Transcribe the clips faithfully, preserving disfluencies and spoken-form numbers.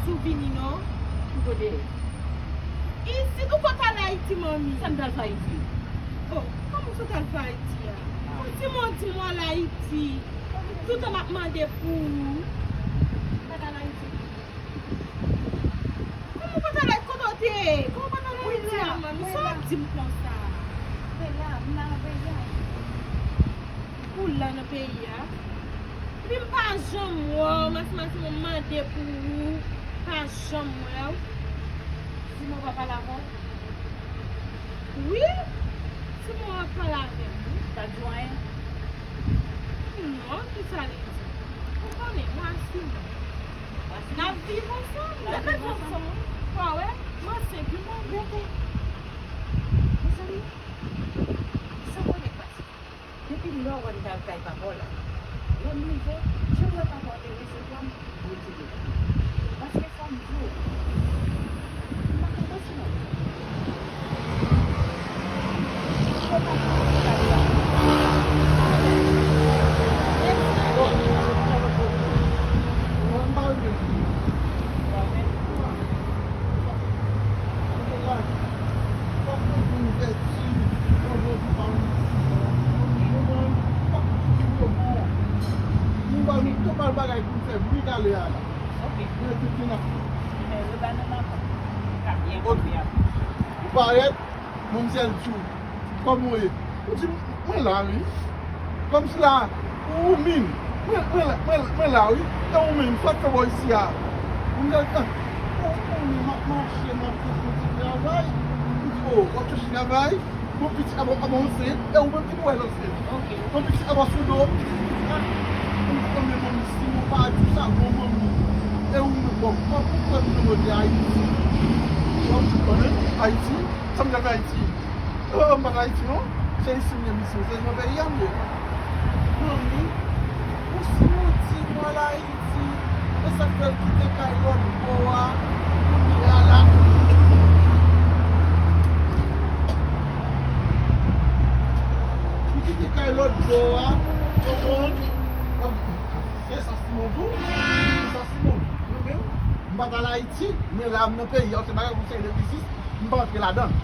Ou vini non. Ou kote? Isit, ou konn t al Ayiti, manmi? Sa m t al fè Ayiti? Oh, kòman w sot al fè Ayiti a? Ou di mwen, di mwen al Ayiti. Toutan m ap mande pou ou. M pa t al Ayiti. Kòman w pa t al Ayiti? Kote w te ye? Kòman w pa t al Ayiti a, manmi? Sa w ap di m konsa? Mwen la, m la nan peyi a. Ou la nan peyi a? Epi m pa janm wè w, Massimo, Massimo, m mande pou ou, m pa janm wè w. Simon pa pale avè w? Wi, Simon ap pale avè m, wi. Li pa di w anyen? Non, kisa li di? Ou konnen, mwen ak Simon. N ap viv ansanm, n ap viv ansanm. Ou pa wè? M ansent, wi, mwen. Mezanmi, sa konnen pase. Depi lè w wè m t al kay papa w la, lè m rive, jan m wè papa w te resevwa m, m retire m. Paske fò m di w, m pa kontan sou mwen. Fò papa w te kay la. Mwen pa renmen. Fòk nou vin vèti, nou vin pa nou. Nou ban nou tout mal bagay pou n fè bri kale a la. Ok. Mwen tout vin ap fè. Men reban nou nan kòb. Ka byen kanpe a. Ou parèt, manmzèl di w, kòman w ye? Ou di, mwen la, wi. Kòmsi la, ou min, mwen, mwen, mwen, mwen la, wi. E ou menm, sa w ap fè bò isi a? Mwen di, ah, ou konnen m ap mache, m ap chèche ti travay. Ou di, oh, w ap chèche travay? Bon, pitit, avan, avan w ansent, e ou menm ki pou wè l ansent. Ok. Bon, pitit, avan sou do. Ah, ou konnen manmi, si nou pa di sa, bon, manmi. E ou menm, bon, kòman ou kwè m te monte Ayiti? Bon, ou konnen, Ayiti, sa m te fè Ayiti? Oh, m pa t Ayiti non. Se isit m ye, misye. Se nan peyi a m ye. Manmi, ou si ou di m al Ayiti, e sa k fè l kite kay lòt bò a, kounye a la. Li kite kay lòt bò a, konprann? Se sa Simon tou? Se sa Simon. Mwen menm, m pa t al Ayiti, men la m nan peyi a, se bagay konsèy de biznis, m pa antre ladan l.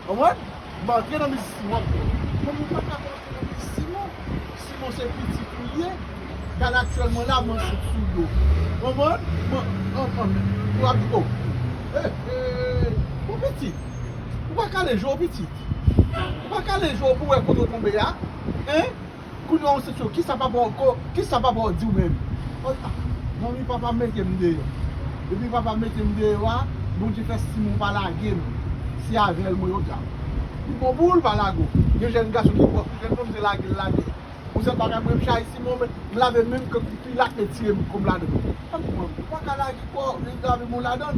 Konprann? M antre nan biznis Simon. Mwen, m pa ka antre nan biznis Simon. Simon se pitit ou ye. Gade aktyèlman la, mwen sot sou do. Konprann? Mwen, anfan, ou ap di, oh. Eh, eh, mon pitit. Ou pa kale je w, pitit. Ou pa kale je w pou wè kote w tonbe a. Hein? Kounye a, ou santi w, kisa papa w ko-, kisa papa w di w menm? Oh, ah, manmi, papa m mete m deyò. Depi papa m mete m deyò a, Bondye fè Simon pa lage m. Se avè l mwen yo djab. Li bon pou l pa lage w. Gen jèn gason ki pwòp, jèn fanm se lage l lage. Ou se bagay mwen, m chay Simon, men m lave men m, ke kou pilak, men tire m kòm ladan. Ou pa ka lage kò w, lave men w ladan.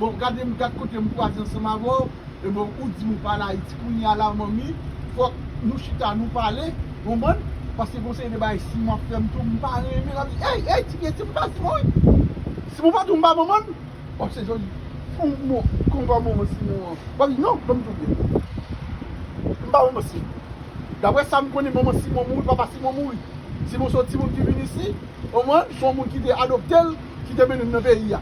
Bon, gade m, gad kote m kwaze ansanm avè w. Ebyen, ou di m ou pa al Ayiti, kounye a la, manmi, fòk nou chita, nou pale, konprann? Paske gon seri de bagay Simon ap fè m tou, m pa renmen, l ap di, ey, ey, ti pye, ti pye, pa Simon, wi. Simon pa tou m pa manman l. W ap se jodi, m, m, konpa manman Simon an. W ap di, non, ban m di w byen. M pa manman Simon. Daprè sa m konnen, manman Simon mouri, papa Simon mouri. Simon se yon timoun ki vin isi, konprann? Se yon moun ki te adopte l, ki te mennen l nan peyi a.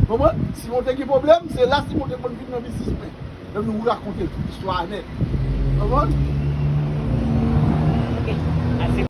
Konprann? Simon te gen pwoblèm, se la Simon te konn vin nan biznismen. Lè nou rakonte tout istwa a nèt. Konprann?